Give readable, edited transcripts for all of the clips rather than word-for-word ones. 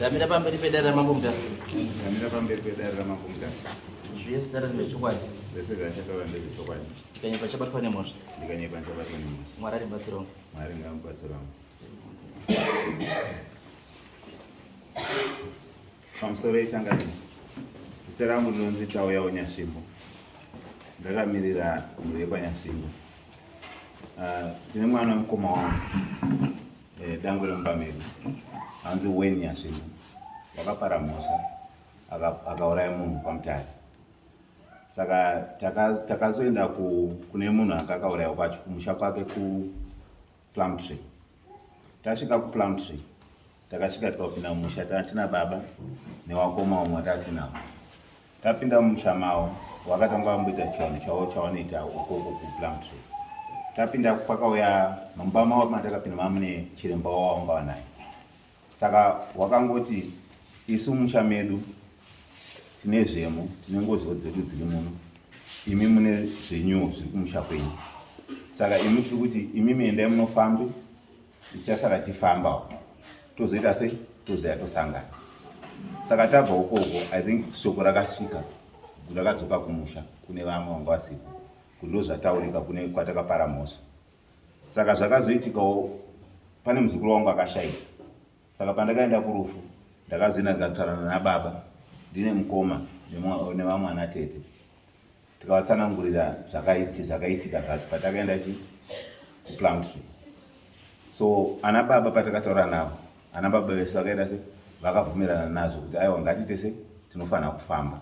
Ndamira pamberi pedare raMambo Mutasa. Ndamira pamberi pedare raMambo Mutasa. Zvese dare ndezvechokwadi. Zvese zvachataura ndezvechokwadi. Ndikanyepa chabatwa nemhosva. Ndikanyepa ndichabatwa nemhosva. Mwari aribatsirawo. Mwari ngaamubatsirawo. Pamusoro yechangani. Zita rangu ndinonzi Tauyawo Nyasvimbo. Ndakamirira mhuri yekwaNyasvimbo. Ah, tine mwana wemukoma wangu eh, dangwe remumba medu anzi Wayne Nyasvimbo wakapara mhosva akauraya munhu kwaMutare. Saka takazoenda kune munhu anga akauraya kwacho kumusha kwake kuPlumtree. Tasvika kuPlumtree takasvika tikapinda mumusha tina baba newakoma umwe watatinavo. Tapinda mumusha mavo wakatanga vamboita chivanhu chavo chavanoita ukoko kuPlumtree. Tapinda pakauya mumba mavo matakapinda mamune chiremba wavo wanga wanaye. Saka wakangoti isu musha medu tine zvemo, tine ngoziwo dzedu dziri muno, imi mune zvenyuwo zviri kumusha kwenyu. Saka imi tiri kuti imimi endai munofambe, tichasara tifambawo, tozoita sei? Tozoya tosangana. Saka tabva ukoko, I think shoko rakasvika, rakadzoka kumusha kune vamwe vanga vasipo, kuti ndozvataurika kune kwatakapara mhosva. Saka zvakazoitikawo pane muzukuru wangu akashaika. Saka pandakaenda kurufu ndakazoenda ndikataurana nababa ndine mukoma nevamwe ana tete tikavatsanangurira zvakaitika zvacho patakaenda chi kuPlumtree. So ana baba patakataura navo ana baba vese vakaita se vakabvumirana nazvo kuti aiwa ngatiite se tinofanira kufamba.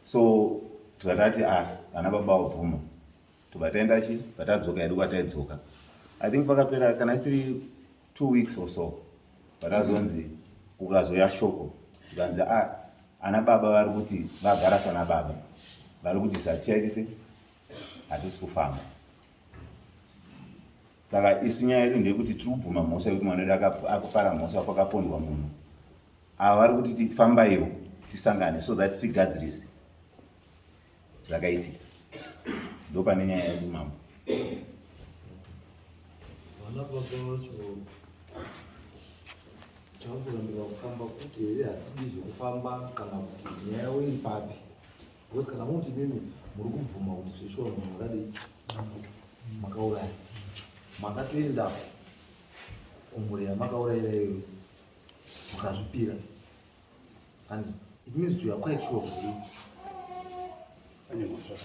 So tikatati ah ana baba vabvuma tobva taenda chi patadzoka hedu kwataidzoka i think pakapera kana isiri 2 weeks or so patazonzi kukazouya shoko tikanzi ah, ana baba vari kuti vagara sana baba vari kuti zatichaiti se hatisi kufamba saka isu nyaya yedu ndeyekuti tiri kubvuma mhosva yekuti mwana wedu akapara mhosva kwakapondwa munhu ava vari kuti tifambaiwo tisangane so that tigadzirise zvakaitika ndopane nyaya yedu mambo. Vana baba vacho chakurambira kufamba kuti here hatidi zvekufamba kana kuti nyaya yavo iri papi because kana muti imimi muri kubvuma kuti zveshuwa munhu makadii makauraya makatoenda kumhuri yamakaurayira iyoyo mukazvipira And it means you are quite sure kuti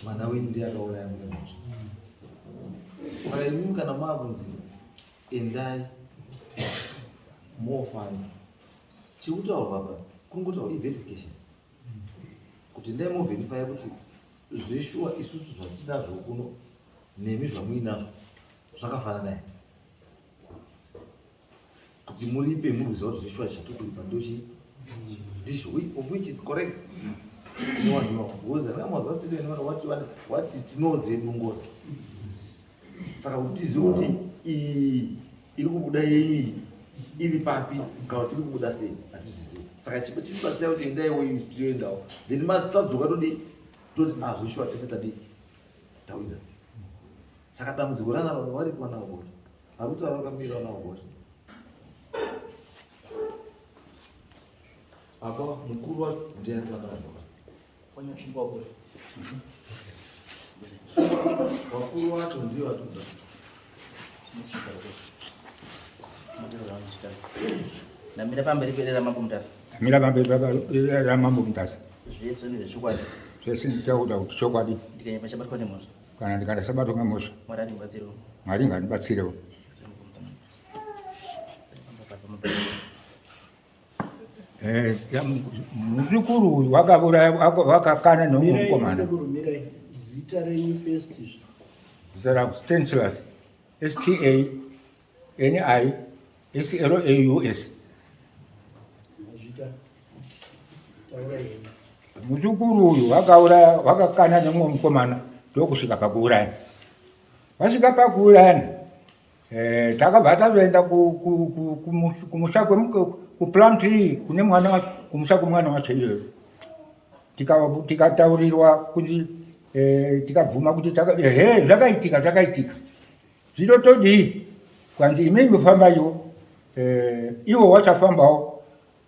mwana wenyu ndiye akauraya mune mhosva. Saka imimi kana maakunzi endai mofamba, chiri kutaurwa apa kungotaurwa iverification kuti endai moverifya kuti zveshuwa isusu zvatinazvo kuno nemi zvamuinazvo zvakafanana here. Kuti muripe muri kuziva kuti zveshuwa chatiri kuripa ndochi ndizvo of which is correct. No one know because I was asked today no what what what is tinodze ngozi. Saka kuti tizive kuti iyi iri kubuda yenyu iyi iri papi kana kuti iri kubuda sei hatizvizivi. Saka chipo chiribatsira kuti endaiwo iyi toendawo then matadzoka todii toti ah zveshuwa tese tadii tawina. Saka dambudziko rana baba vari kuwana baba Arikutaura vakamira vana Apa mukuru wacho ndiye anotanga. Vakuru vacho ndivo vatoda. Ndamira pamberi pedera Mambo Mutasa. Ndamira pamberi pedera Mambo Mutasa. Zvese ndezvechokwadi. Zvese ndichakuda kuti chokwadi. Ndikanyapa chabatwa nemhosva. Kana ndikadasabatwa nemhosva. Mwari andibatsirewo. Mwari ngaandibatsirewo. Eh, muzukuru uyu wakauraya wakakana neumwe mukomana. Sekuru, mirai. Zita renyu first izvi. Zita rangu Stanislas S T A N I S L A U S. Mazvita. Taurai henyu. Muzukuru uyu wakauraya wakakana nemumwe mukomana ndokusvika pakuuraya. Vasvika pakuurayana eh, takabva tazoenda kumusha kuPlumtree kune mwana kumusha kwemwana wacho iyoyo tikataurirwa kuti eh, tikabvuma kuti ehe zvakaitika zvakaitika zvino todii kwanzi imimi fambaiwo eh, ivo wachafambawo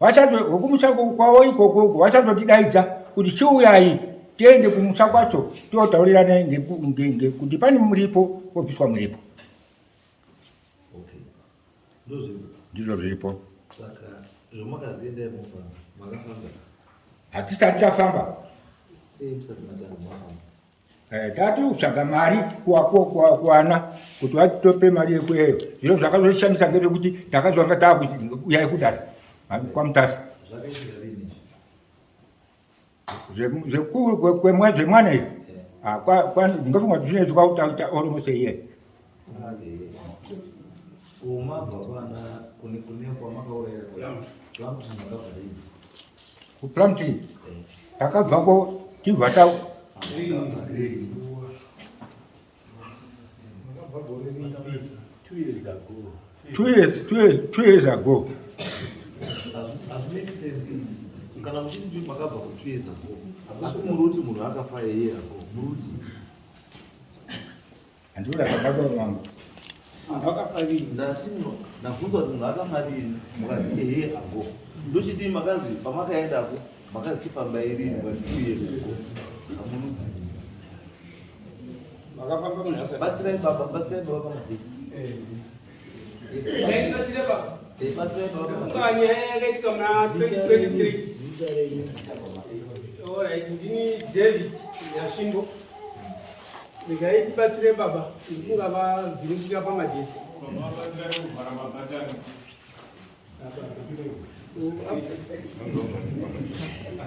Vekumusha kwavo ikoko uko vachatotidaidza kuti chiuyai tiende kumusha kwacho totaurirana kuti pane muripo wobviswa muripo. Okay. Ndozviripo. Ndizvo zviripo. Saka zvomakaziendai mofamba makafamba? Hatisati tafamba. Sei musati matanga mafamba? Eh, tati kutsvaga mari kuwana kuti vatope mari yekueyo zviro zvakazoshamisa ngezvekuti takazonga taakuyai kudare kwamutasa zvemwana izvi ah, ndingafunga kuti zvine zvikautaita almost a year kuPlumtree takabvako tibva ta 2 years ago. Hazvimake sense kana muchiti makabva ku 2 years ago, asi muri kuti munhu akafa a year ago, muri kuti Handikuda zvakadaro mambo. Munhu akafa rini? Ndati ndabvunzwa kuti munhu akafa rini, mukati a year ago. Ndochiti makazi pamakaendako makazi chifambai rini, mukati 2 years ago. Saka munoti Makafamba munhu asati Batsirai baba, batsirai baba pamagetsi. Ndaibatsire baba. Eh, batsirai baba pamagetsi. Kunga nyaya yakaitika muna 2023. Zita renyu. Alright, ndini David Nyasvimbo. Regai tibatsire baba, ndikunga vavhiringika pamagetsi. Vabatsira kuvhara mabhatani.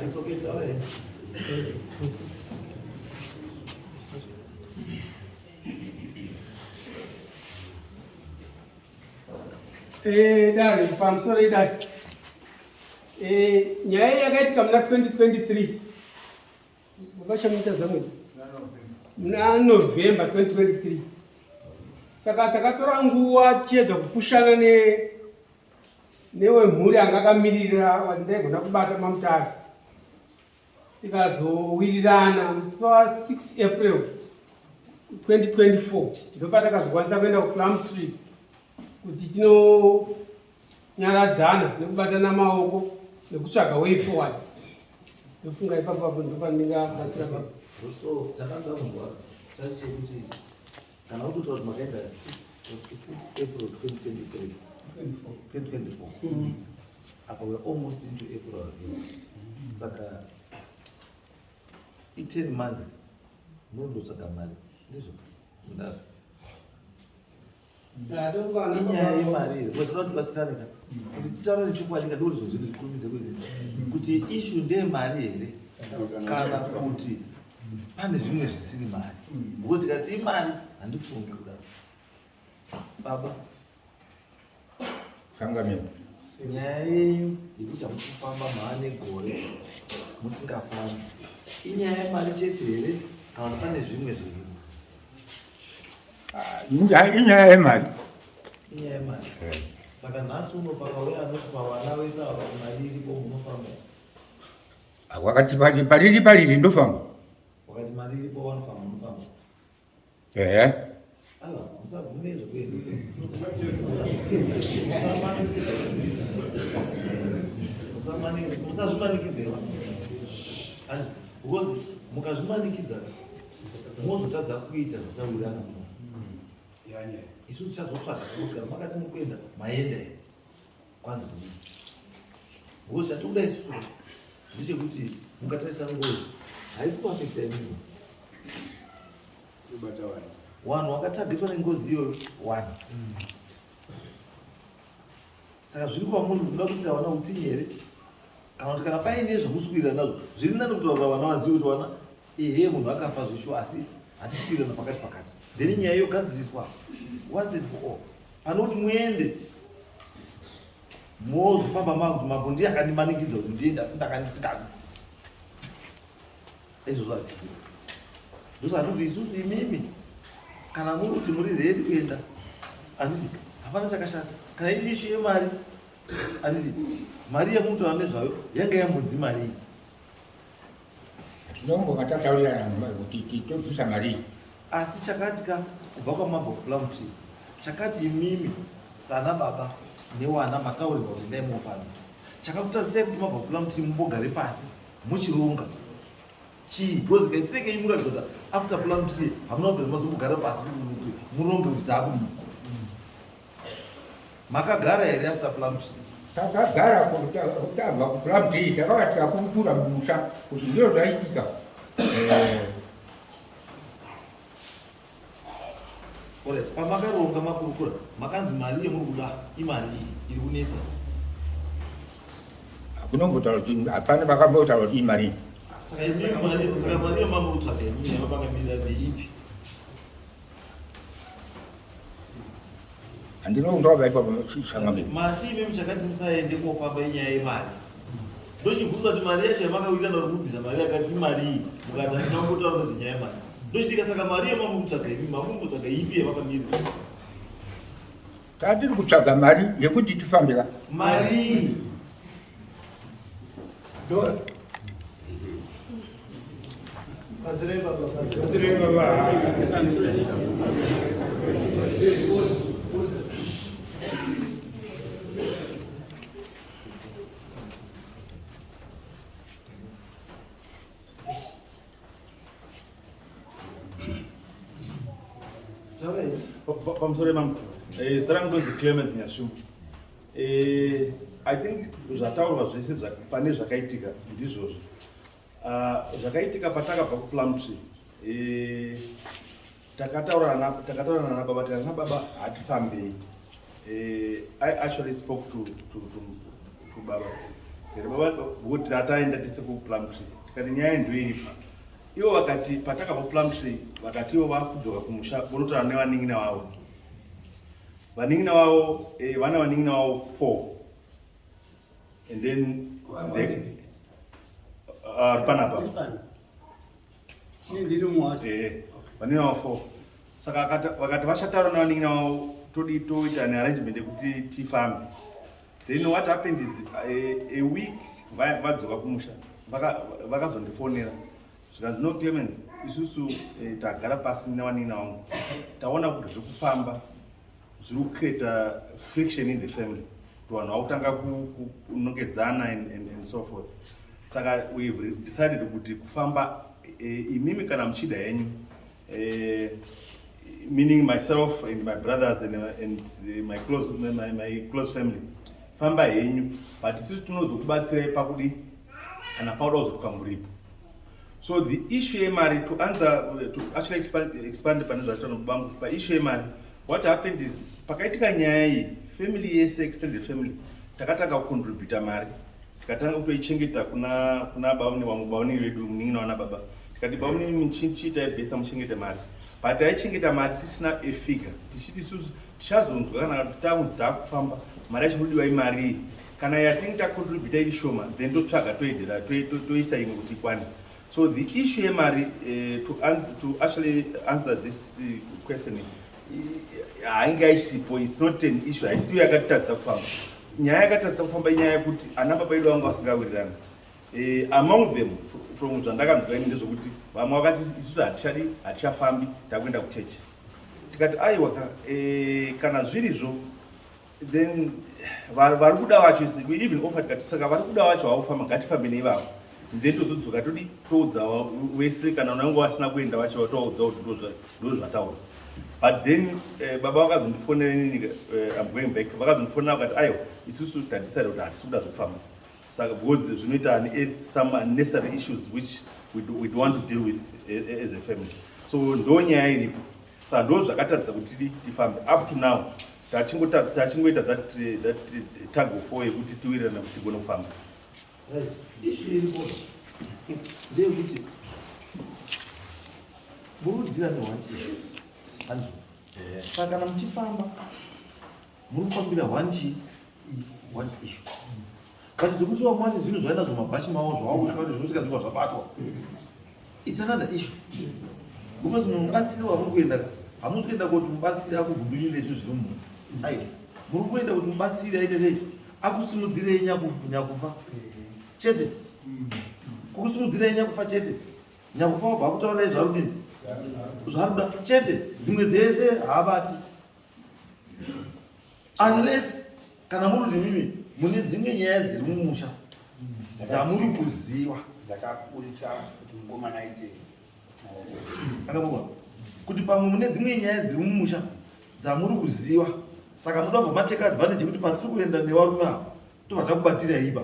It's okay, it's all right. Dare, pamusoro idare. Nyaya yakaitika muna 2023. Makashamisa zamwedzi. Muna November 2023. Saka takatora nguva tichiedza kupushana ne newemhuri anga akamirira wandaigona kubata mamutare. Tikazowirirana musi wa6 April 2024, ndopatakazokwanisa kuenda kuPlumtree kuti tinonyaradzana nekubatana maoko nekutsvaga way forward. Ndofunga ipapo apo ndopandingabatsira baba. So takanga munzwa chacho chekuti kana utotaura kuti makaenda 6 April 2023, 2024, apa we're almost into April again, saka i10 months munondotsvaga mari, ndizvo? Ndazvo. Inyaya yemari here? Because toda tibatsirane ka kuti titaure nechokwadi ka, ndikuti zvinhu zvedu zvikurumidze kuita kuti issue ndeyemari here kana kuti pane zvimwe zvisiri mari, because tikati imari handifungi kudaro baba. Changamire. Nyaya yenyu yekuti hamusi kufamba maane gore musingafambi, inyaya yemari chete here kana kuti pane zvimwe zvirimo? Ah, inyaya yemari. Inyaya yemari. Saka nhasi uno pakauya anoti pavana vese ava mari iripo, munofamba? Ah, wakati pariri pariri ndofamba. Wakati mari iripo vanofamba, munofamba? Ehe. Aiwa, musabvume zvekuenda. Musazvimanikidzeva, because mukazvimanikidza mozotadza kuita zvatawirirana muno. Isu tichazotsvaga kuti kana makati mukuenda, maenda here, kwanzi kudii, because chatikuda isusu ndechekuti mukatarisa ngozi haisi kuafecta imimi vanhu vakatagetwa nengozi iyoyo one. Saka zviri kwamuri kuti muda kuitira vana utsinye here? Kana kuti kana paine zvamusi kuwirirana nazvo, zviri nani kutaurira vana vazive kuti vana ehe munhu akafa zveshuwa asi hatisi kuwirirana pakati pakati. Then nyaya yogadziriswa once and for all. Pane kuti muende mozofamba makuti mambo ndiye akandimanikidza kuti ndiende asi ndakandisingadi. Izvozvo hazvisipo. Ndosaka kuti isusu imimi kana muri kuti muri ready kuenda handiti hapana chakashata. Kana iri ishu yemari handiti mari yamunotaura nezvayo yanga yambonzi mari iyi. Tinombonga tataurirana kuti tobvisa mari iyi. Asi chakati ka kubva kwamabva kuPlumtree chakati imimi sana baba newana mataurirwa kuti endai mofamba. Chakakutadzisai kuti mabva kuPlumtree mumbogare pasi muchironga chii because kaitire kenyu muratidza kuti after Plumtree hamuna kubvira mazombogara pasi kuti muronge kuti taakudii. Makagara here after Plumtree? Takagara tabva kuPlumtree takava tikakurukura mumusha kuti ndizvo zvaitika. Alright, pamakaronga makurukura makanzi mari yemuri kuda imari iyi iri kunetsa. Hakunombotaura kuti hapana vakambotaura kuti imari iyi. Saka imimi saka mari yamamuri kutsvaga imimi yamakamirira ndeipi? Handina kunzwa ipapo changamire. Mati imimi chakati musaende kofamba inyaya yemari. Ndochibvunza kuti mari yacho yamakawirirana kuti mubvisa mari yakati imari iyi mukati handina kumbotaura nezvenyaya yemari. Ndochitika saka mari yamamuri kutsvaga imi mamuri kutsvaga ipi yamakamirira? Tatiri kutsvaga mari yekuti tifambe ka. Mari. Dora. Batsirei baba. Batsirei baba. Pamusoro yemambo, zita rangu ndonzi Clemens Nyashumba. I think zvataurwa zvese pane zvakaitika ndizvozvo. Zvakaitika patakabva kuPlumtree, takataurana nababa tikati nababa hatifambei. I actually spoke to baba. Tikati baba kuti tataenda tese kuPlumtree, tikati nyaya ndoiripa. Ivo vakati patakabva kuPlumtree vakati ivo vakudzoka kumusha vonotaura nevanin'ina vavo. Vanin'ina vavo vana vanin'ina vavo 4 and then they, panapa vanin'ina vavo 4 saka vakati vachataura nevanin'ina vavo todi toita an arrangement yekuti tifambe. Then what happened is a week vadzoka kumusha vakazondifonera zvikanzi no Clemens isusu tagara pasi nevanin'ina vangu taona kuti zviri kufamba zviri kucreata friction in the family kuti vanhu vakutanga kunongedzana and so forth. Saka we've decided kuti kufamba imimi kana muchida henyu, meaning myself and my brothers and my close family, famba henyu but isusu tinozokubatsirai pakudi kana pauda kuzotuka muripo. So the issue yemari, to answer, to actually expand pane zvataura bangu pa issue yemari, what happened is pakaitika nyaya iyi family yese, extended family, takatanga kucontributa mari, tikatanga kutoichengeta kuna bauni wangu, bauni vedu, munin'ina wana baba, tikati bauni chiitai bhesa muchengete mari, but taichengeta mari tisina a figure, tichiti isusu tichazonzwa kana takunzi taakufamba mari yacho inodiwa imari iyi, kana yatinge tacontributa iri shoma then totsvaga toedera toisa imwe kuti ikwane. So the issue yemari, to actually answer this question, hainge aisipo, it's not an issue, haisiyo yakatitadzisa kufamba. Nyaya yakatadzisa kufamba inyaya yekuti ana baba edu vanga vasingawirirana. Among them, from zvandakanzwa ini ndezvekuti vamwe vakati isusu hatichadi, hatichafambi, takuenda kuchechi. Tikati aiwa kana zvirizvo then vari kuda vacho, we even offered tikati saka vari kuda vacho havakufamba ngatifambe neivavo, then tozodzoka todi toudza wese kana unange vasina kuenda vacho tovaudza kuti ndo zvataura. But then baba vakazondifonera inini, I'm going back, vakazondifonera vakati aiwa isusu tadecide kuti hatisi kuda zvekufamba, saka because zvinoita some unnecessary issues which we don't want to deal with as a family. So ndo nyaya iripo, saka ndo zvakatadzisa kuti tifambe. Up to now tachingoita that tug of war yekuti tiwirirane kuti tigone kufamba. Right. Issue iripo ndeyekuti muri kudhira neone issue. Handizvo? Saka kana muchifamba muri kufambira one chii? One issue. But dzekuti vamwe vane zvinhu zvainazvo mabhachi mavo zvavakusvika kuti zvinosvika zvibva zvabatwa. It's another issue. Because mubatsiri wamuri kuenda hamusi kuenda kuti mubatsiri akuvhundunyire zvinhu zviri mumunhu. Aiwa. Muri kuenda kuti mubatsiri aite sei? Akusimudzirei nyakufa. Chete. Kukusimudzirei nyakufa chete. Nyakufa wabva akutaurirai zvaari kudini? Zvaari kuda. Chete. Dzimwe dzese haabati. Unless kana muri kuti mimi mune dzimwe nyaya dziri mumusha dzamuri kuziva dzakaburitsa kuti mukomana aite akabogwa kuti pamwe mune dzimwe nyaya dziri mumusha dzamuri kuziva saka muda kubva mateka advantage yekuti patiri kuenda nevarume ava tobva takubatira iba.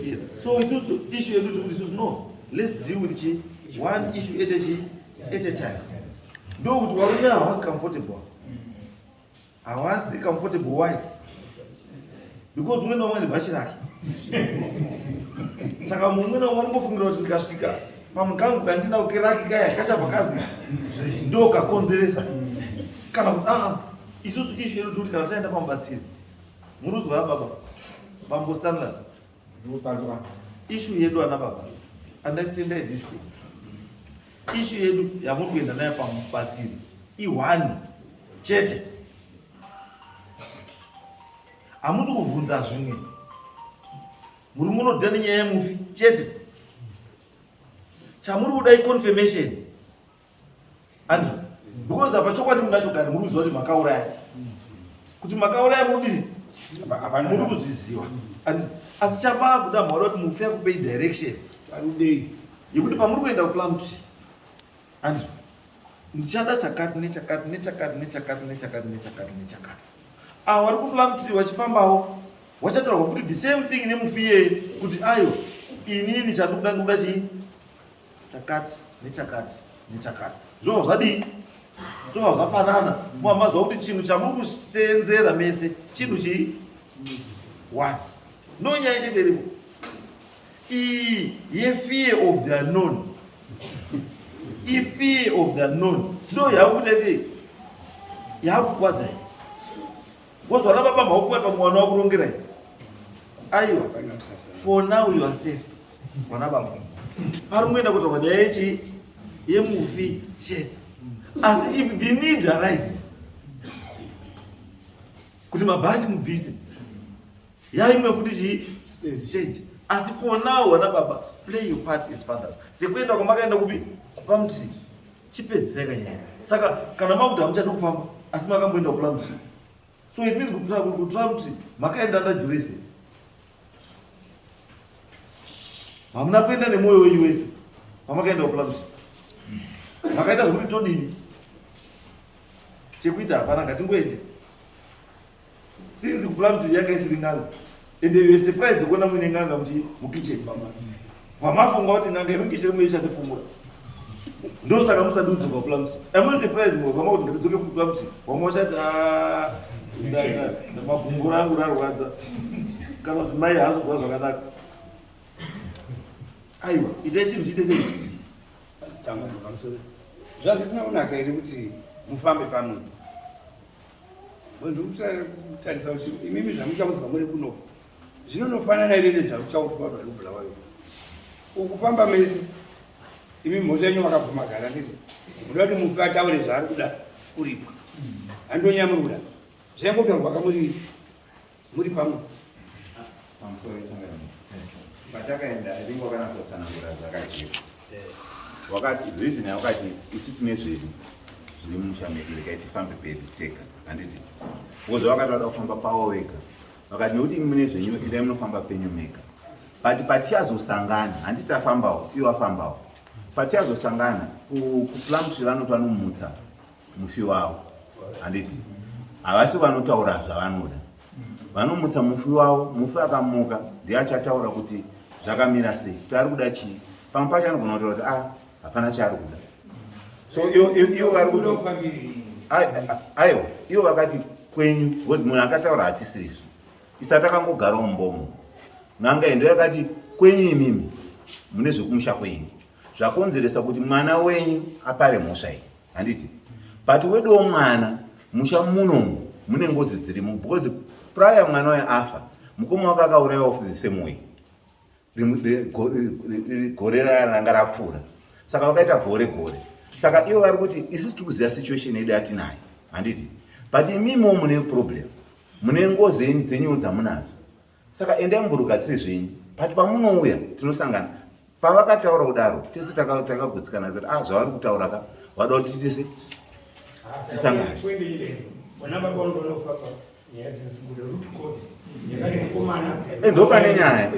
Yes. So isusu issue yedu tiri kuti isusu no let's deal with chi one issue at a chi at a time. Ndokuti varume havasi comfortable. Havasi comfortable why? Because umwe naumwe nebhachi rake. Saka mumwe naumwe anongofungira kuti ndikasvika pamukangu kandinako kerake kaya kachabva kazi ndo kakonzeresa kana kuti aa isusu ishu yedu tikuti kana taenda pamubatsiri muruzwa baba bambo Stanlas ishu yedu ana baba understandai this thing ishu yedu yamuri kuenda nayo pamubatsiri i-one chete hamusi kuvhunza zvimwe muri munodya nenyaya yemufi chete chamuri kuda iconfirmation andrew because apa chokwadi munacho kare muri kuziva kuti makauraya kuti makauraya muri kudini muri kuzviziva asi chamakuda mwaura kuti mufi akupei direction yekuti pamuri kuenda kuplumtree andrew ndichada chakati nechakati nechakati nechakati nechakati nechakati nechakati avo vari kuplumtree vachifambawo wachataurwa futi the same thing nemufi iyeye kuti ayo inini chandikuda ndikuda chii chakati nechakati nechakati zvobva zvadii zvobva zvafanana muhamaziva kuti chinhu chamuri kuseenzera mese chinhu chii one no nyaya chete iripo iyi yefear of the unknown ifear of the unknown ndo yakuita sei yakukwadzai wozwana baba maoko pamwe wana wakurongerai aiwa for now you are safe mwana baba pari kuenda kutaurwa nyaya yechi yemufi chete asi if the need arises kuti mabhachi mubvise yaimwe futi chii stage asi for now wana baba play your part as fathers sekuenda kwamakaenda kupi kupamuti chipedzisai kanyaya saka kana makuti hamuchadi kufamba asi makamboenda kuplumtree so it means kuplumtree makaenda ndajurese hamuna kuenda nemwoyo wenyu wese pamakaenda kuplumtree makaita zvekuti todini chekuita hapana ngatingoende since kuplumtree yanga isiri n'anga ende you surprised kuona muine n'anga muchi mukitchen vamafunga kuti n'anga iri mukitchen muye ichatifumura ndosaka musadi kudzoka kuplumtree amuri surprised mukazama kuti ngatidzoke futi kuplumtree vamwe vachati ah, magungu rangu rarwadza kana kuti mai haazozwa zvakanaka aiwa itai chinhu chiite seichi Zvazvisina kunaka here kuti mufambe pamwe ndikutarisa kuti imimi zvamuchaudzwa muri kuno zvinonofanana here nezvamuchaudzwa vanhu vari kubulawayo ukufamba mese imi mhosva yenyu makabvuma gara nditi muda kuti mufi ataure zvaari kuda kuripwa handonyaya muri kuda zvaingotaurwa kamuri muri pamwe pamusoro wechangano patakaenda i think wakanatsotsanangura zvakajeka wakati reason yawakati isu tine zvedu zviri mumusha medu regai tifambe pedu tega handiti because vakati vada kufamba pavo vega vakati nekuti imi mune zvenyu endai munofamba penyu mega but patichazosangana handisi tafambawo iwo afambawo patichazosangana kuplumtree vanoti vanomutsa mufi wavo handiti havasi vanotaura zvavanoda vanomutsa mufi wavo mufi akamuka ndiye achataura kuti zvakamira sei kuti ari kuda chii pamwe pacho anogona kutaura kuti ah hapana chaari kuda so ivo vari kuti aiwa ivo vakati kwenyu because munhu akataura hatisirizvo isa takangogarawo mumbomo n'anga iyi ndoyakati kwenyu imimi mune zvekumusha kwenyu zvakonzeresa kuti mwana wenyu apare mhosva iyi handiti but weduwo mwana musha munomu mune ngozi dzirimo because prior mwana uyo afa mukoma wake akaurayiwa the same way gore ranga rapfuura saka vakaita gore gore saka ivo vari kuti isusu tiri kuziva situation yedu yatinayo handiti but imimiwo mune problem mune ngozi dzenyuwo dzamunadzo saka endai mumborugadzise zvenyu but pamunouya tinosangana pavakataura kudaro tese takagutsikana kuti ah zvavari kutaura ka vada kuti tese tisangane Eh, ndopane nyaya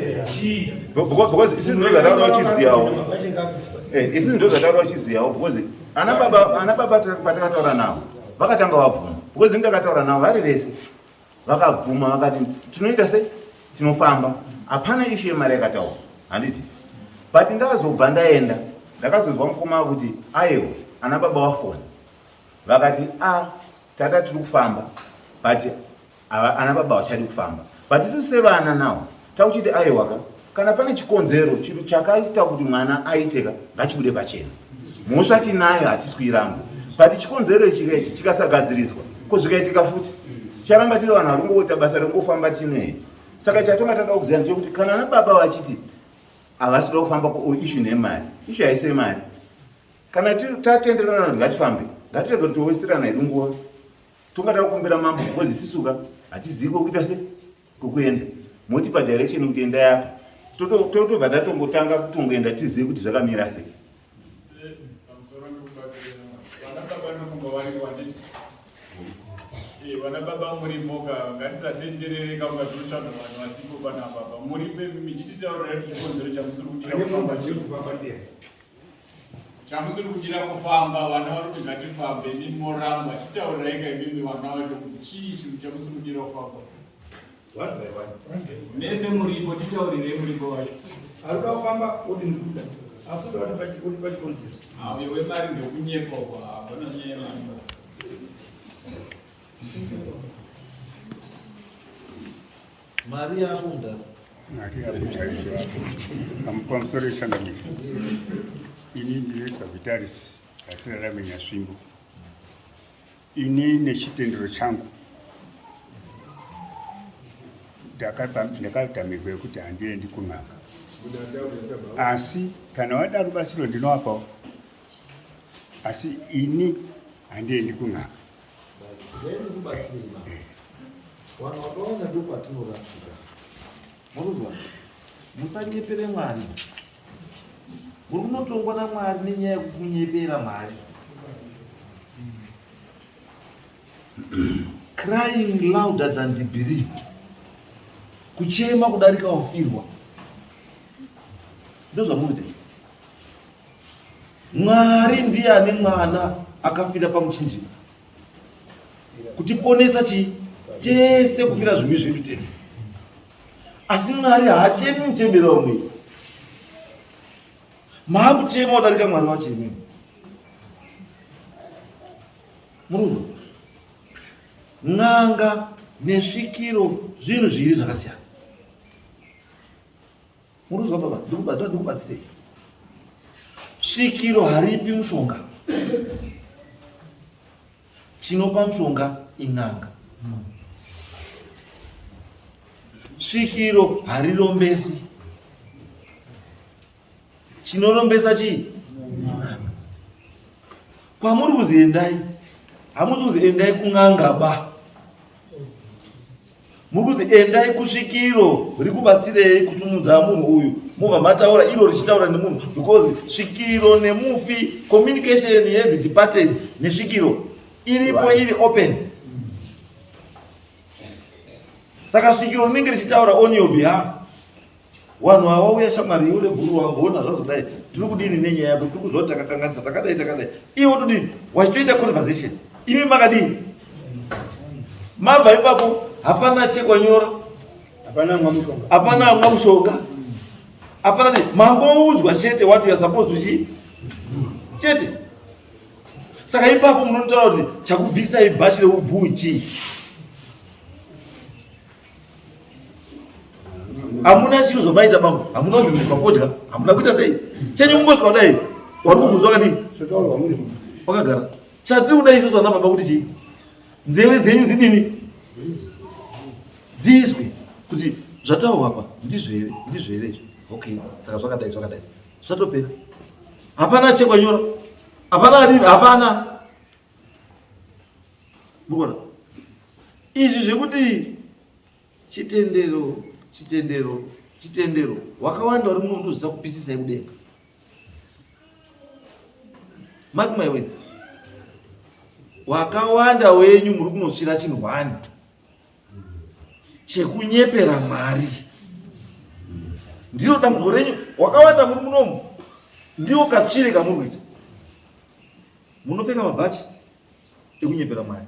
because isusu ndozvataura uchiziyawo eh, isusu ndozvataura uchiziyawo because ana baba ana baba patakataura navo vakatanga vabvuma because ndakataura navo vari vese vakabvuma vakati tinoita sei tinofamba hapana ishu yemari yakataura handiti but ndazobva ndaenda ndakazonzwa mukoma kuti aiwa ana baba wafona vakati a ah, tata tiri kufamba but ana baba vachadi kufamba but isu sevana nawo takuchiti aiwaka kana pane chikonzero chiro chakaita kuti mwana aiteka ngachibude pachena mhosva tinayo hatisi kuiramba but chikonzero ichika ichi chikasagadziriswa ko zvikaitika futi ticharamba tiri vanhu vari kungoita basa rekungofamba tinei saka chatonga tada kuziva ndechekuti kana ana baba vachiti havasi kuda kufamba ishu nemari ishu haisi yemari kana tatenderana kuti ngatifambe ngatirege kuti towesterana hedu nguva tonga takukumbira mambo because isisuka hatizivi kwekuita se kwekuenda motipa direction kuti endai apa totobva tatongotanga kutongoenda tizive kuti zvakamira sei Eh, vana baba muripo ka ngatisatenderere ka kunga tinotsvaga vanhu vasipo panapa pa muripo imi chititaurira chikonzero chamusiri kudira kufamba Chamusiri kudira kufamba vana vari kuti ngatifambe imi moramba chitaurirai ka imimi vana vacho kuti chii chinhu chamusiri kudira kufamba. One by one. Mese muripo titaurirei muripo wacho. Arikuda kufamba oti ndikuda. Asi uda kuti pachikonzero. Ah, uyo wemari ndekunyepa uko hapana nyaya yemari. Mari yako mdara. Mari yako chaizvo apo. Pamusoro yechangamire. Ini ndinoitwa Vitaris Hatirarame Nyasvimbo. Ini nechitendero changu ndakaita mhiko yekuti handiendi kun'anga. Asi kana wada rubatsiro ndinowapawo. Asi ini handiendi kun'anga. Ndikubatsira. Vanhu vakawanda ndo patinorasika. Murikuzwa? Musanyepere Mwari. Muri kunotongwa naMwari nenyaya yekunyepera Mwari. Crying louder than the bereaved. Kuchema kudarika wafirwa. Ndozvamunoita. Mwari ndiye ane mwana akafira pamuchinjikwa kutiponesa chii tese kufira zvivi zvedu tese asi mwari haachemi muchembera wamwe maakuchema kudarika mwari wacho imimi murudo n'anga nesvikiro zvinhu zviri zvakasiyana Muruzwa baba, ndikubatsira ndikubatsirei. Svikiro haripi mushonga. Chinopa mushonga in'anga. Svikiro harirombesi. Chinorombesa chii? Kwamuri kuzi endai. Hamuzi kuzi endai kun'anga ba. Muri kuzi endai kusvikiro rikubatsirei kusumudza munhu uyu mobva mataura iro richitaura nemunhu because svikiro nemufi communication yethe departed nesvikiro iripo iri open saka svikiro rinenge richitaura on your behalf Wanhu awa wauya shamwari iwe nebhuru wangu wona zvazodai tiri kudini nenyaya yako tiri kuziva kuti takakanganisa takadai takadai iwe wotodini wachitoita conversation imi makadini mabva ipapo hapana chekwa nyora hapana amwa mushonga hapana ne mangoudzwa chete what you are supposed to chi chete saka ipapo munotaura kuti chakubvisai bhachi reubvuu chii. Hamuna chiro zvamaita bambo, hamuna kubviswa fodya, hamuna kuita sei. Chenyu kungosvika kudai, wari kubvunzwa wakadii? Wakagara. Chatiri kuda isusu ana baba kuti chii? Nzeve dzenyu dzidini? Dziiswe kuti zvataurwa apa ndizvo here? Ndizvo here izvi? Okay, saka zvakadai zvakadai. Zvatopera. Hapana chekwanyora. Hapana adini, hapana. Mukuona? Izvi zvekuti chitendero chitendero chitendero wakawanda uri muno ndozvisa kupisisa yekudenga mark my words wakawanda wenyu muri kunotsvira chinhu hwani chekunyepera mwari ndiro dambudziko renyu wakawanda muri munomu ndiwo katsvire kamuri kuita munopfeka mabhachi ekunyepera mwari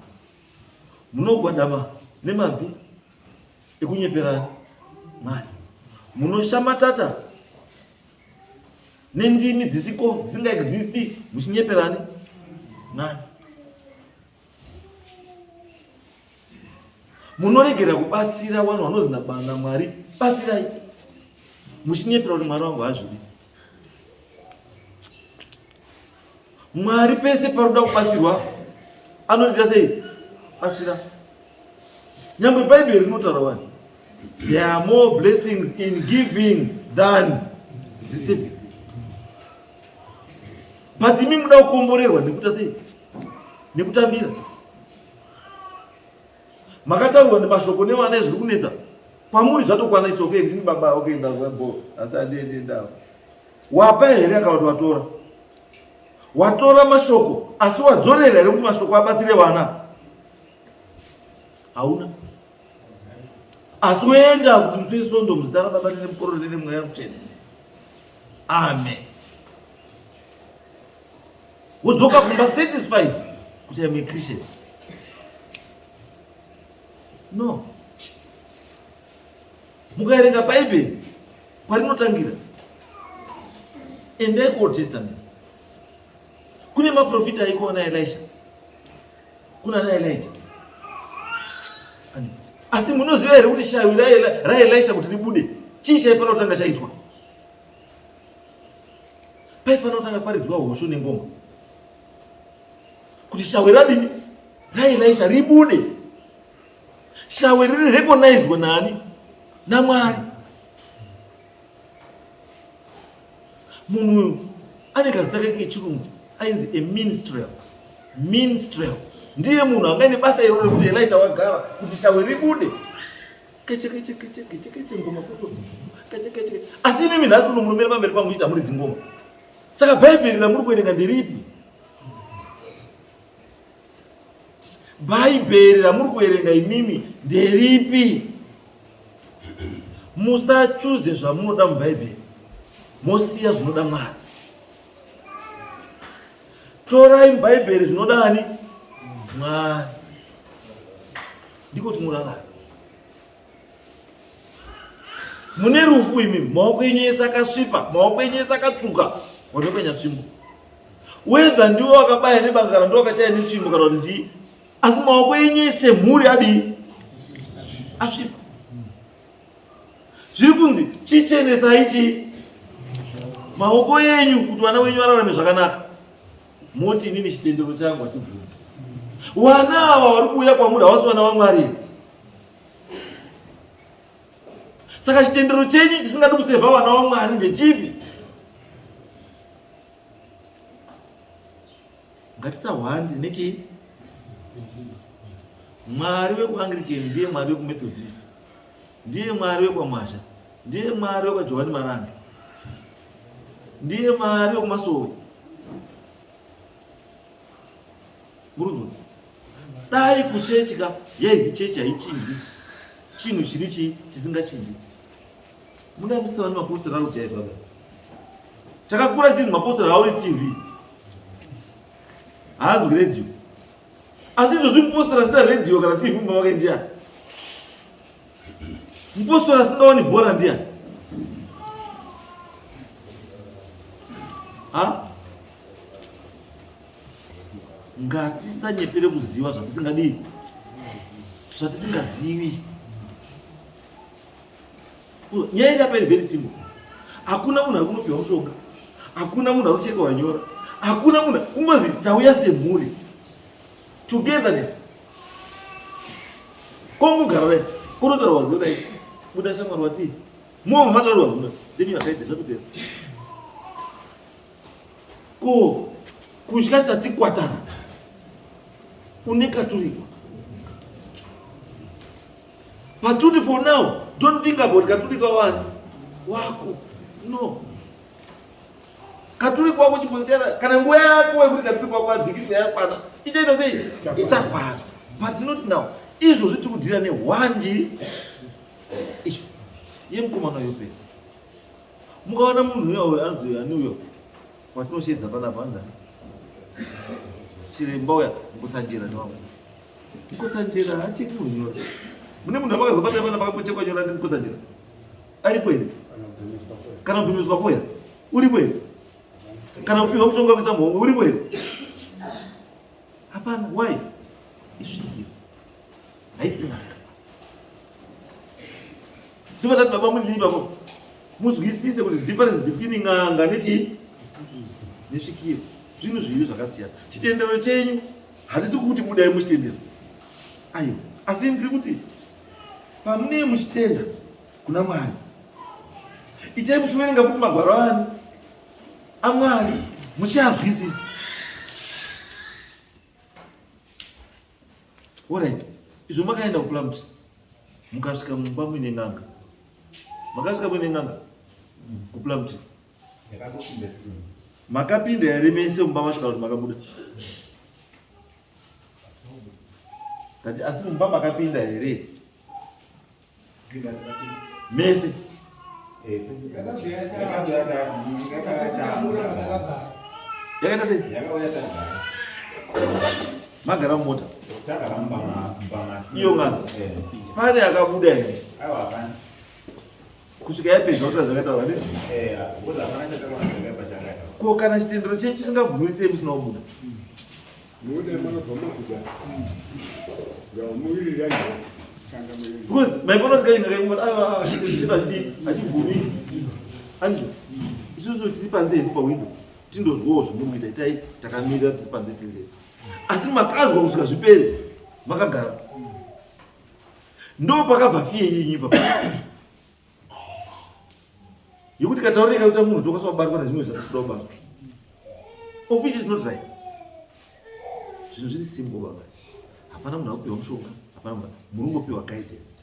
munogwadama nemabvi ekunyepera mwari munoshamatata nendimi dzisiko dzisingaexisti muchinyeperani mwari munoregera kubatsira vanhu vanozi namwari batsirai muchinyepera kuti mwari wangu hazvidi Mwari pese paroda kubatsirwa anoita sei? Batsira. Nyangwe Bhaibheri rinotaura wani. There are more blessings in giving than receiving. But imi muda kukomborerwa nekuita sei? Nekutambira. Makataurwa nemashoko nevana zviri kunetsa. Kwamuri zvatokwana it's okay ndini baba okay ndazwa bho asi andiendi ndavo. Wapa here kana kuti watora? Watora mashoko asi wadzorera here kuti mashoko abatsire vana? Hauna. Asi woenda kuti musi weSondo muzita raBaba neremukororo neremweya mutsvene. Amen. Wodzoka kumba satisfied kuti I'm a Christian. No. Mukaerenga Bhaibheri kwarinotangira endai kuold testament kune maprofita aiko ana elisha kuna ana elija asi munoziva here kuti shavi raelisha kuti ribude chii chaifanira kutanga chaitwa paifanira kutanga paridzwa hosho nengoma kuti shawi radini raelisha ribude Shawe riri recognized nani? NaMwari. Munhu uyu ane kazita kake kechirungu ainzi a minstrel. Minstrel ndiye munhu anga aine basa iroro rekuti Elisha wagara kuti shawe ribude. Keche keche keche keche keche ngoma koto. Keche keche. Asi imimi nhasi uno munomira pamberi pangu muchiti hamuridzi ngoma. Saka Bhaibheri ramuri kuverenga nderipi? Bhaibheri ramuri kuverenga imimi nderipi? Musachuze zvamunoda muBhaibheri, mosiya zvinoda Mwari. Torai muBhaibheri zvinoda ani? Mwari. Ndiko kuti murarame. Mune rufu imi, maoko enyu ese akasvipa, maoko enyu ese akatsvuka, watokwenya tsvimbo. Whether ndiwo wakabaya nebanga kana ndiwo wakachaya netsvimbo kana kuti chii, asi maoko enyu ese mhuri adii? Asvipa. Zviri kunzi chichenesai chii? Maoko enyu kuti vana wenyu vararame zvakanaka. Moti inini chitendero changu hachibvunzi. Vana ava vari kuuya kwamuri havasi vana vaMwari here? Saka chitendero chenyu chisingadi kusevha vana vaMwari ndechipi? Ngatisahwande nechii? Mwari wekuAnglican ndiye Mwari wekuMethodist, ndiye Mwari wekwaMwazha, ndiye Mwari wekwaJohani Marange, ndiye Mwari wekumasowe. Murunzwa? Dai kuchechi ka yaizi chechi haichinji chinhu chiri chii chisingachinji. Muna musava nemapostori ari kujaivha baba. Takakura tichinzi mapostori hauri TV. Haanzwi radio. Asi izvozvi mupostori asina radio kana TV mumba make ndiyani? Mupostori asingaoni bhora ndiyani? Ha? Ngatisanyepere kuziva zvatisingadii, zvatisingazivi. Nyaya iri apa iri very simple. Hakuna munhu ari kunopiwa mushonga, hakuna munhu ari kuchekwa nyora, hakuna munhu kungozi tauya semhuri, togetherness. Kongogara dai kunotaurwa zino dai buda shamwari watii mova mataurwa zino then you are guided zvakupera. Ko kutya chatikwatana une katurikwa paturi for now don't think about katurikwa wani wako no katurikwa wako chipositera kana nguva yako yekuti katurikwa wako adzikiswe yakwana ichaita sei ichakwana but not now izvozvi tiri kudhira nehwanji izvo yemukomana yopera mukaona munhu uya uyo anzi ani uyo watinosheedza panapa anzi ani chiremba uya mukutsanjera ndiwangu mukutsanjera hacheki munyora mune munhu amakazobata panapa akambochekwa nyora ndimukutsanjera aripo here kana kubhimiswa poya uripo here kana kupiwa mushonga kuisa muhomwe uripo here hapana why isvikiro haisi n'anga Ndivata baba munini baba muzwisise kuti difference between n'anga nechii nesvikiro zvinhu zviviri zvakasiyana. Chitendero chenyu handisi kuti budai muchitendero, aiwa, asi ndiri kuti pamunee muchitenda kuna Mwari itai muchiverenga futi magwaro ani aMwari muchiazwisisa. Alright. Izvo makaenda kuPlumtree. Mukasvika mumba muine n'anga. Makasvika muine n'anga kuPlumtree. Makapinda here mese mumba masvika kuti makabuda? Kati asi mumba makapinda here? Mese. Yakaita sei? Magara mumota. Iyo ng'anga. Pane akabuda here? Kusvika yapedza kutaura zvakataurwa ne? Ko kana chitendero chenyu chisingabvumi sei musina kubuda? Because maikona kuti kainga kainga aiwa chitendero chedu hachibvumi. Andizvo. Isusu tiri panze hedu pawindo tindozwawo zvamuri kuita itai takamirira tiri panze tiri. Asi makazwa kusvika zvipere makagara. Ndo pakabva fiye yenyu ipapa. Yekuti kataurika kuti munhu tokaswa kubatwa nezvimwe zvatisida kubatwa. Of which is not right. Zvinhu zviri simple baba. Hapana munhu akupiwa mushonga, hapana munhu muri kungopiwa guidance.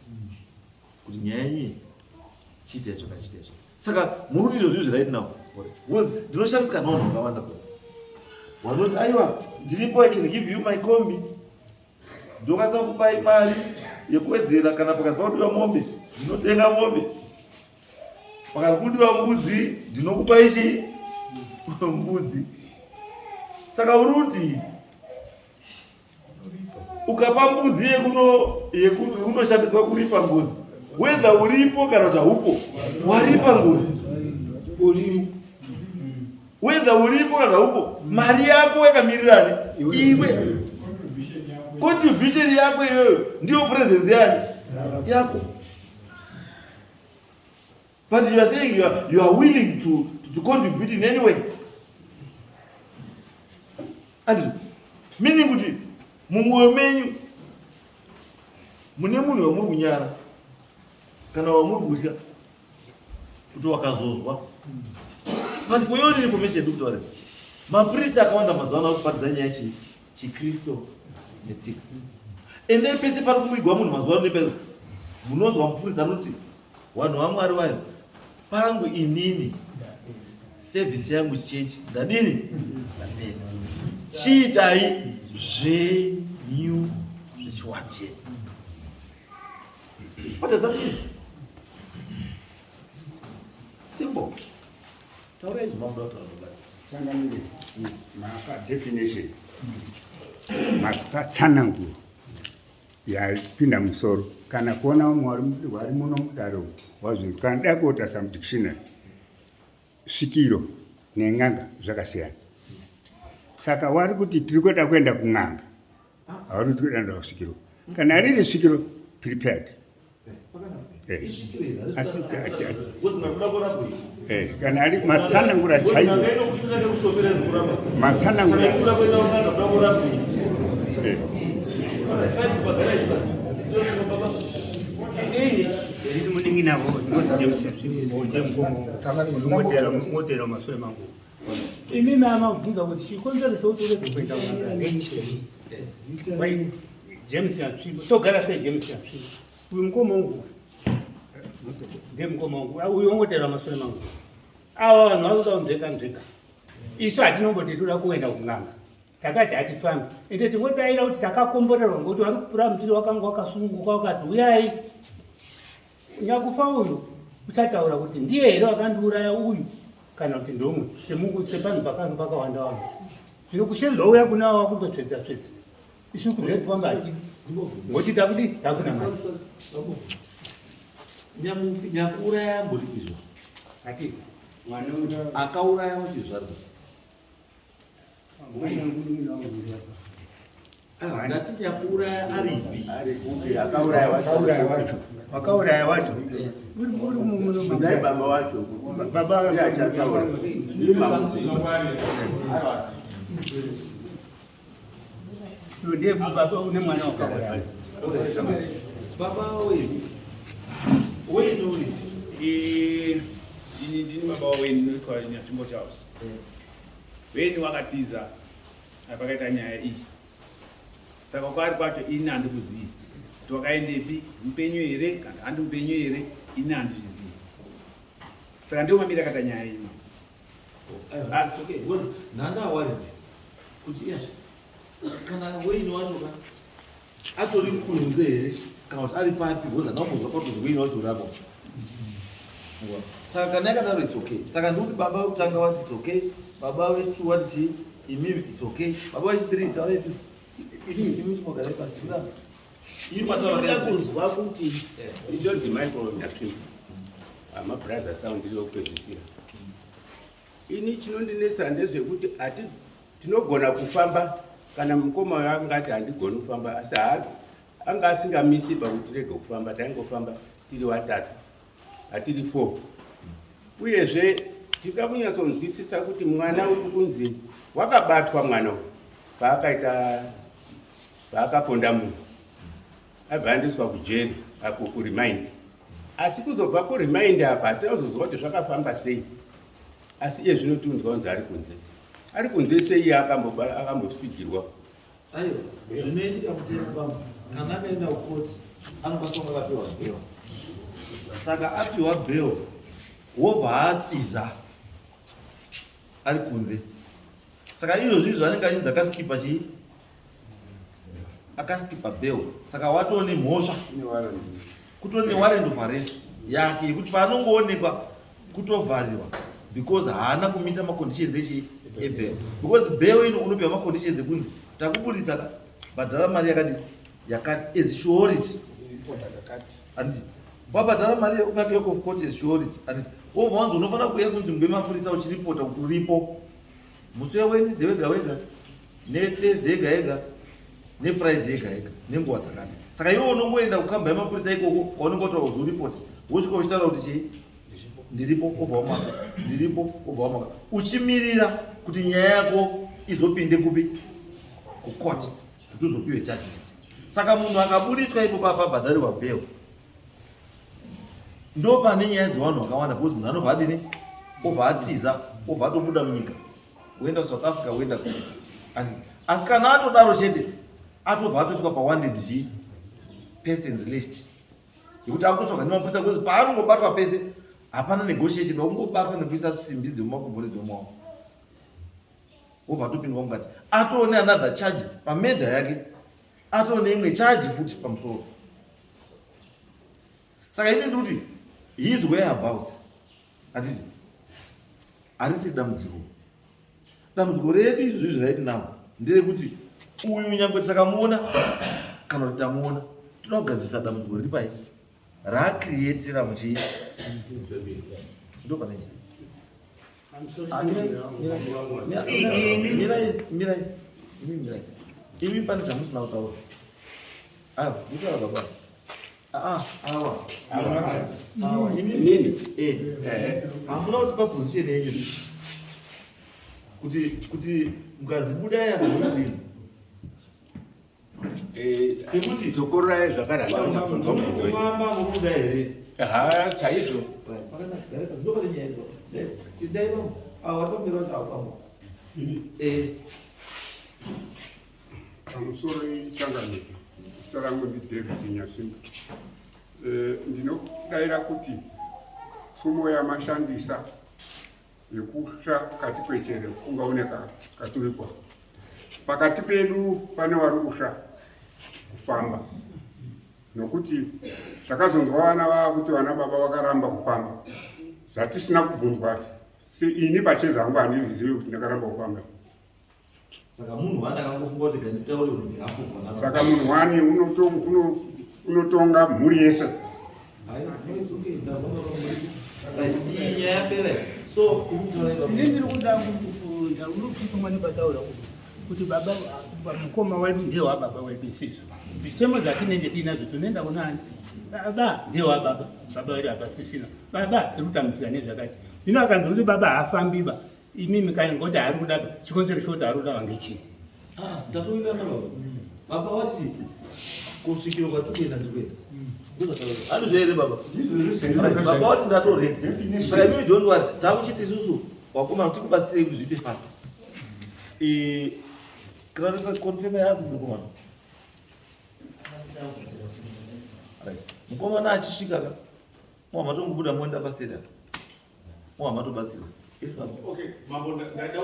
Kuti nyaya yenyu chiita izvo kana chiita izvo. Saka muri kuti izvo zviri right now. Because ndinoshamisika navanhu vakawanda baba. Vanoti aiwa ndiripo I can give you my kombi. Ndokwanisa kukupai mari yekuwedzera kana pakazi pakudiwa mombe ndinotenga mombe. Pakazi kudiwa mbudzi ndinokupai chii mbudzi. Saka uri kuti ukapa mbudzi yekunoshandiswa kuripa ngozi whether uripo kana kuti haupo waripa ngozi whether uripo kana haupo mari yako yakamirirani iwe contribution yako iyoyo ndiyo presence yani yako but you are saying you are willing to contribute in any way and meaning kuti mumwoyo menyu mune munhu wamuri kunyara kana wamuri kutya kuti wakazozwa but for your information ndikutaura mapristi akawanda mazuva ano akuparidza nyaya chii chikristu netsika endai pese pari kuvigwa munhu mazuva ano nepese munonzwa mupfurisi anoti vanhu vamwari vayo pangu inini sevhisi yangu chechi ndadini ndapedza chiitai zvenyu zvechiwani chedu What does that mean? Simple. Taurai zvamamuda kutaura baba. Changamire, mapa definition. Mapa tsananguro yapinda musoro. Kana kuona umwe wari muno mudaro wazvinzwa. Kana dai kuota some dictionary. Svikiro nen'anga zvakasiyana. Saka wari kuti tiri kuda kuenda kun'anga. Hauri kuti kuenda kusvikiro. Kana riri svikiro prepared. Asi kana ari matsanangura chaiwo matsanangura Ndiri munin'ina wavo ndinotera masure mangu. Imi mama bvunza kuti chikonzero chokuti urege kuenda kun'anga ndechii? Wai James Yatsvimbo, togara sei James Yatsvimbo? Uyu mukoma wangu ndiye mukoma wangu, uyu wongotera masure mangu. Ava vanhu vari kuda kunzveka nzveka. Isu hatinomboti toda kuenda kun'anga. Takati hatifambi. Ende tingodaira kuti takakomborerwa ngokuti vari kupura mutiri wakanga wakasununguka wakati uyai. Nyakufa uyu uchataura kuti ndiye here wakandiuraya uyu kana kuti ndomwe sepanhu pakange pakawanda vanhu. Zvino kushedzwa uya kuna ava wakundotsvedza tsvedza. Isu kunze kufamba hatidi. Ngoti takudi takunamata. Nyamufi nyakuuraya ambori izvo. Ati mwana akauraya wachizvarwa. Ndati nyakuuraya aripi? Akauraya wacho. Wakauraya wacho. Bvunzai baba wacho. Baba Ndiye achataura. Ndiye baba une mwana wakauraya. Baba wedu. Wedu uri. Ini ndini baba waweni ndinoitwa Nyatsvimbo Charles. Weni wakatiza pakaita nyaya iyi. Saka kwaari kwacho ini handikuzivi kuti wakaendepi, mupenyu here kana handi mupenyu here, ini handizvizivi. Saka ndiwo mamiri akaita nyaya iyi. It's okay because nhanda worried kuti iyazve kana Wayne wacho ka atori kunze here kana kuti ari papi because handambonzwa patozi Wayne wacho urapo. Saka kana yakadaro it's okay. Saka ndikuti baba vekutanga vati it's okay, baba vechitu vati chii, imimi it's okay, baba vechithree taura iti imi chimogarai pasi ndira. Inoda kunzwa kuti ndinonzi Michael Nyatsvimbo amabrothers angu ndiri wekupedzisira. Ini chinondinetsa ndezvekuti hati tinogona kufamba kana mukoma uyo angati handigoni kufamba asi anga asingamisi pakuti rege kufamba, taingofamba tiri vatatu hatiri 4. Uyezve tinoda kunyatsonzwisisa kuti mwana uri kunzi wakabatwa mwana uyu paakaita paakaponda munhu abva aendeswa kujeri apo kuremind, asi kuzobva kuremind apa hatina kuzozwa kuti zvakafamba sei. Asi iye zvino tiunzwa kunzi ari kunze. Ari kunze sei iye akambofigirwa? Aiwa, zvinoitika kutera pamwe kana akaenda kukoti anokwanisa kunge akapiwa bail. Saka apiwa bail wobva atiza ari kunze. Saka izvozvi izvo anenge achinzi akaskipa chii? Akaskipa bail. Saka watoo nemhosva. Kutori newarrant of arrest yake yekuti paanongoonekwa kutovharirwa because haana kumita maconditions echi ebail. Because bail ino unopiwa maconditions ekunzi takuburitsa ka bhadhara mari yakadi yakati as surety. Handiti wabhadhara mari una clerk of court as surety. Handiti wobva wanzi unofanira kuuya kunzvimbo yemapurisa uchiripota kuti uripo musi weWednesday wega wega neThursday yega yega neFriday yega yega nenguva dzakati. Saka iwe unongoenda kukamba yemapurisa ikoko kwaunenge wataura kuti uripoti, wosvika uchitaura kuti chii, ndiripo, obva wamaka, ndiripo, obva wamaka, uchimirira kuti nyaya yako izopinde kupi, kukoti, kuti uzopiwe judgment. Saka munhu akaburitswa ipo pabhadharirwa bail, ndo pane nyaya dzevanhu vakawanda because munhu anobva adini, obva atiza, obva atobuda munyika, woenda kuSouth Africa, woenda kupi. Asi kana atodaro chete atobva atoiswa pawanted chi persons list yekuti akutotsvaga nemapurisa because paanongobatwa pese hapana negotiation, vakungobatwa nekuisa simbi dzemumakumbo nedzemumaoko, wobva atopindwa mukati, atoone another charge pamedha yake, atoone imwe charge futi pamusoro. Saka ini ndikuti his whereabouts handiti harisi dambudziko. Dambudziko redu izvo izvi right now nderekuti uyu nyangwe tisakamuona kana kuti tamuona, toda kugadzirisa dambudziko riri pai raakrietera muchii ndo pane mirai mirai imi mirai imi pane chamusina kutaura. Aiwa, nditaura baba. Ah, awa. Awa. Inini? Eh. Hamuna kuti pa position yenyu. Kuti kuti mukazi budai apa munodini? Eh, Pekuti dzokororai zvakare kufamba mukuda here? Ha, chaizvo. Right. Pakanaka, gare pasi. Ndopane nyaya iripo. Dai vamwe. Awa vapamberi vacho awa pamwe. Eh. Pamusoro ichangamire, zita rangu ndiDavid Nyasimba. Ndinodaira kuti tsumo yamashandisa yekusva kati kwechere kungaoneka katurikwa pakati pedu pane wari kusva kufamba nokuti takazonzwa vana vava kuti vana baba vakaramba kufamba zvatisina kubvunzwa ini pachezvangu handizvizivi kuti ndakaramba kufamba. Saka munhu wani akangofunga kuti ganditaure on behalf of vana. Saka munhu wani unotonga mhuri yese. Aiwa, no, it's okay. Ndabona pamuri. Right, iyi nyaya yapera. So, imutaura ipapo. Ini ndiri kuda kubvunza unopfuma nebataura kuti baba mukoma wedu ndiye wababa wedu isisu. Zvichemo zvatinenge tiinazvo tinoenda kunani? Baba ndiye wababa, baba wedu hapasisina. Baba tiri kutambudzika nezvakati. Zvino akanzi kuti baba haafambiba, imimi kani ngoti haari kuda chikonzero chokuti haari kuda vangechii? Ah, ndatowirirana baba. Baba wati kusvikiro kwatikuenda ndikuenda. Ndozvataura. Handizvo here baba? Right, baba wati ndatoredi. Saka imimi don't worry. Takuchiti isusu wakomana tikubatsirei kuti zviite fast. Eh, clarify confirm yako mukomana. Right. Mukomana achisvika ka. Mwa matongobuda moenda paseta. Mwa matobatsira. Yes, baba. Okay, mambo, ndada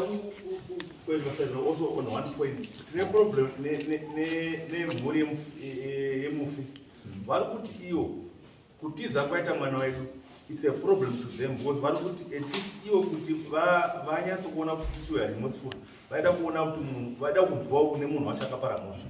kuemphasize also on one point. Tine problem nemhuri yemufi. Vari kuti iwo kutiza kwaita mwana wedu is a problem to them because vari kuti at least iwo kuti vanyatsokuona kuti sisi we are remorseful, vaida kuona kuti munhu vaida kunzwawo kune munhu wacho akapara mhosva.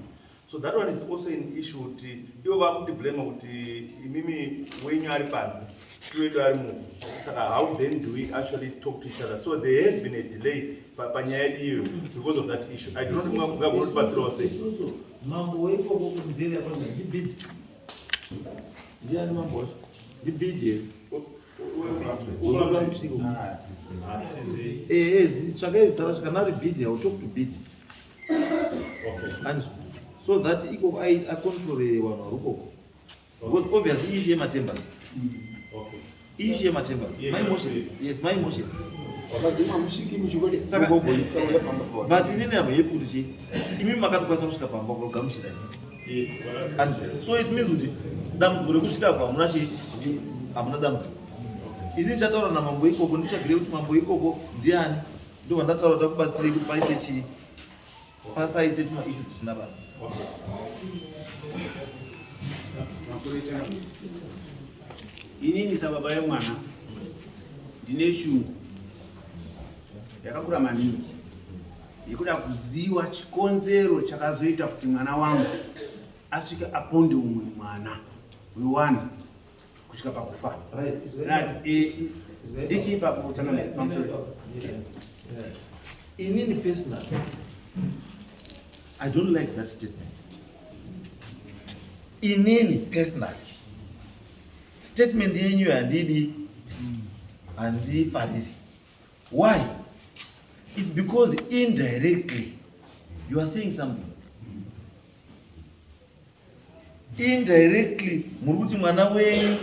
So that one is also an issue kuti ivo vakuti blame kuti imimi wenyu ari panze, si wedu ari muvhu. Saka how then do we actually talk to each other? So there has been a delay panyaya yedu iyoyo because of that issue. I do not know mungagotibatsirawo sei. Isusu mambo weikoko kunzeri yakona ndibhidhi. Ndiani mambo wacho? Ndibhidhi here? Eh, eh, tsvakai zita racho kana ari bhidhi, I will talk to bhidhi. And so that ikoko acontrole vanhu vari ikoko. Because obviously issue yematembers. Issue yematembers. Yes, My emotion. yes. Yes, my emotion. Hamusviki muchingoti Saka but inini am happy kuti chii imimi makatokwanisa kusvika pamba kugamuchira. Yes. And so it means kuti dambudziko rekusvika apo hamuna chii hamuna dambudziko. Ini ndichataura namambo ikoko nditsvagire kuti mambo ikoko ndiani ndobva ndataura kuti akubatsirei kuti paite chii pasaite tuma issue tusina basa. Inini sababa yemwana ndine shungu yakakura maningi yekuda kuziva chikonzero chakazoita kuti mwana wangu asvike aponde umwe mwana wewana kusvika pakufa. Right, Right, ndichipa kutanga pamusoro. Inini personally, I don't like that statement. Inini personally, statement yenyu handidi handifariri. Why? It's because indirectly you are saying something. Indirectly muri kuti mwana wenyu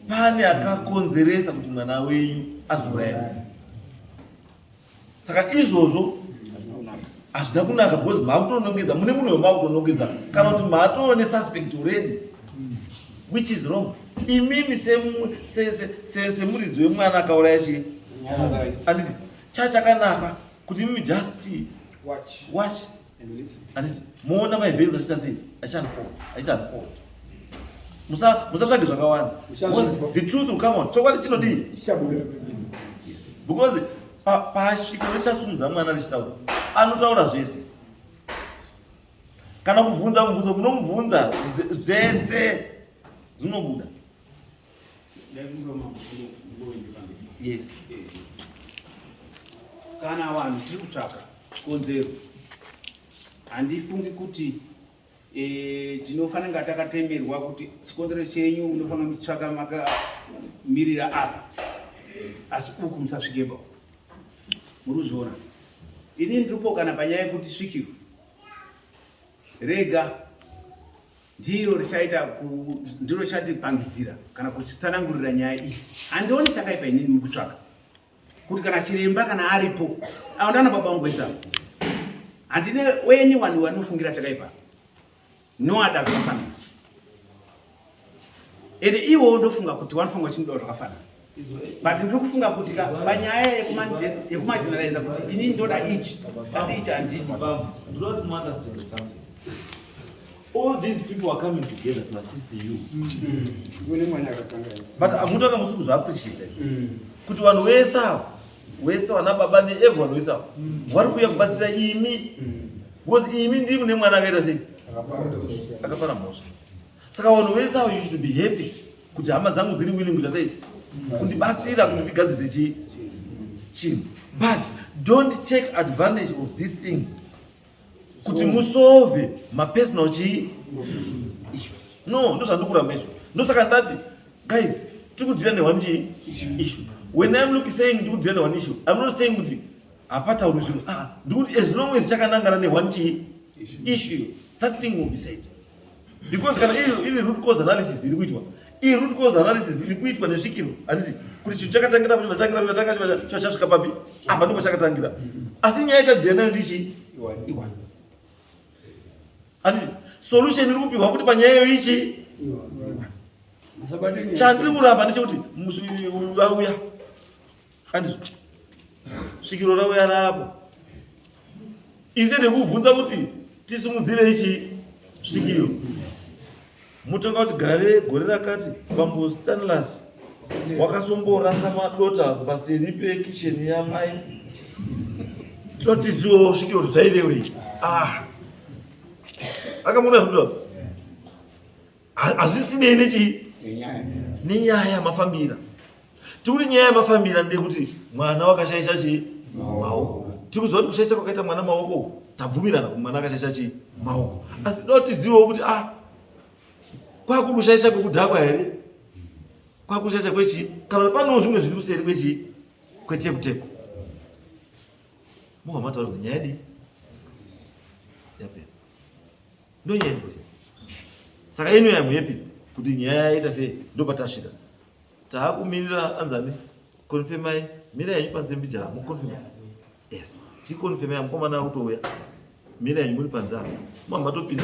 pane akakonzeresa kuti mwana wenyu azouraya. Saka izvozvo hazvina kunaka because maakutonongedza mune munhu wemaakutonongedza kana kuti maatoo nesuspect already, which is wrong. Imimi semuridzi wemwana akauraya chii handiti chachakanaka kuti imimi just Watch. Watch And listen. Handiti muona maevents achiita sei achiunfold achiita unfold. Musatsvage zvakawanda because the truth will come out. Chokwadi chinodii? Chichabuda. Because pasviko richasumudza mwana richitaura anotaura zvese. Kana kubvunza mubvunzo munomubvunza zvese zvinobuda. Yes. Kana vanhu tiri kutsvaka chikonzero, handifungi kuti E, tinofanira nga takatemerwa kuti chikonzero chenyu munofanira muchitsvaka makamirira apa, asi uku musasvikepo. Muri kuzviona? Ini ndiripo kana panyaya yekuti svikiro rega ndiro richaita ndiro richatipangidzira kana kuchitsanangurira nyaya iyi. Handioni chakaipa inini mukutsvaka kuti kana chiremba kana aripo avo ndana baba vangu vese avo handine anyone wanofungira chakaipa noada zvakafanana ende iwowo ndofunga kuti wanofunga uchinodawo zvakafanana but ndiri kufunga kuti ka panyaya yekumageneraliza kuti ini ndoda ichi asi ichi handidi. Ndinoda kuti muunderstand something. All these people are coming together to assist you. But hamuti anga musi kuzviappreciate kuti vanhu vese ava, vese vana baba neeveryone wese ava vari kuuya kubatsira imi because imi ndimi mune mwana akaita sei, akapara mhosva. Saka vanhu vese ava, you should be happy kuti hama dzangu dziri willing kuita sei, kundibatsira kuti tigadzise chii chinhu. But don't take advantage of this thing kuti musolve mapersonal chii issues. No, ndozvandikuramba izvo. Ndosaka ndati guys, tiri kudeala neone chii issue. When I'm looking saying tiri kudeala neone issue, I'm not saying kuti hapataurwi zvinhu. Ah, ndikuti as long as chakanangana neone chii issue, that thing will be said, because kana iri root cause analysis iri kuitwa, iyi root cause analysis iri kuitwa nesvikiro, handiti, kuti chinhu chakatangira chatangira chatanga chasvika papi, apa ndipo chakatangira. Asi nyaya itadeala nayo ndichi iwani, handiti? Solution iri kupiwa kuti panyaya iyo ichi chandiri kuramba ndechekuti musi uyu auya, handizvo, svikiro rauya rapo, instead yekubvunza kuti tisimudzire ichi svikiro, mutonga kuti gare gore rakati bambo Stanlas wakasomborasa madota paseri pekicheni yamai, totiziwo svikiro kuti zvairewei. Ah, akamona zvikuta hazvisinei nechii nenyaya yamafambira. Tikuti nyaya yamafambira ndeyekuti mwana wakashaisha chii maoko. Tiri kuziva kuti kushaisha kwakaita mwana maoko, tabvumirana kuti mwana akashaisha chii maoko, asi toda tizivewo kuti ah, kwakukushaisha kwekudhakwa here, kwakushaisha kwechii, kana kuti panewo zvimwe zviri kuseri kwechii kwetekuteku. Mubva mataura kuti nyaya yadii yapera. Ndonyaya ndikuti saka ino am happy kuti nyaya yaita sei. Ndopatasvika, taakumirira anzani confirmai. Mira yenyu panze mbijana, muconfirma. Yes, chiconfirmai, mukomana akutouya. Mira yenyu muri panze apa, mama matopinda,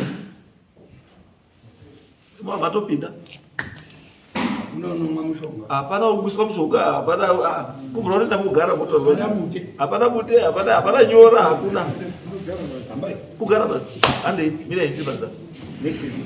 mama matopinda. Unonomwa mushonga. Hapana kuiswa mushonga, hapana. Ah, kubvira unoenda kugara motorwa, hapana bute, hapana, hapana nyora, hakuna kugara basi. Handei, mira yenyu tiri panze. Next case.